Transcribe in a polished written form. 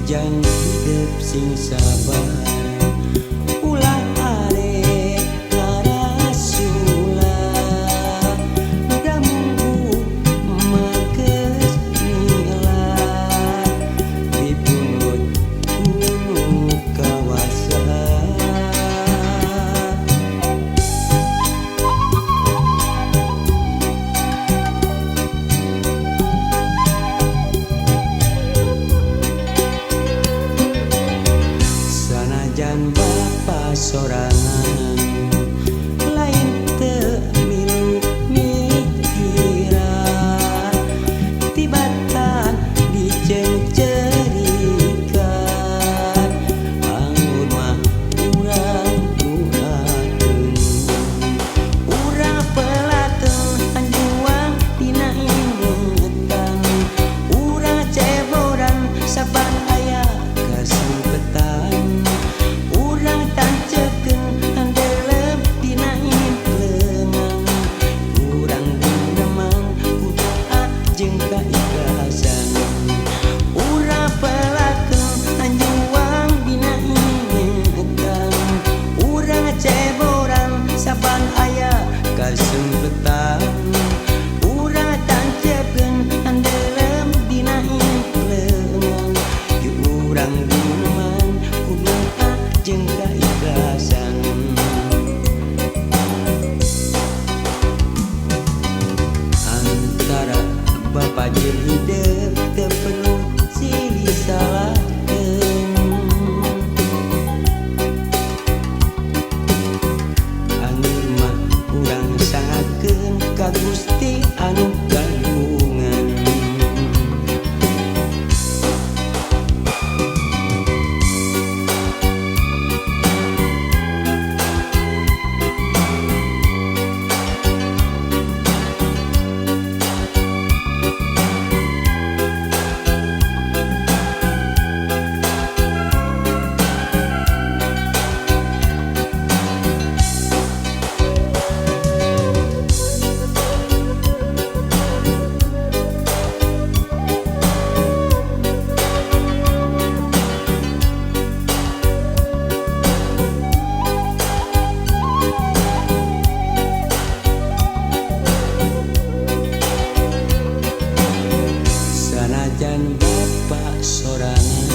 Jang hidup sing sabar ulah are ngarasula damungku mangkeus nila dipungut ku kawasa. Sanajan bapa sorangan lain teu milu mikiran tibatan diceungceurikan anggur mah urang duakeun urang pelateun hanjuang dina ingetan urang ceboran saban aya kasempetan urang tancepkeun handelem dina implengan urang guneman ku doa jeung kaikhlasan urang pelakeun hanjuang dina ingetan urang ceboran saban aya kasempetan urang tancepkeun handelem dina implengan urang guneman ku doa jeung kaikhlasan. Antara bapa jeung hideung teu perlu silih salahkeun anggur mah urang sangakeun ka Gusti anu kagungan. Sanajan bapa sorangan.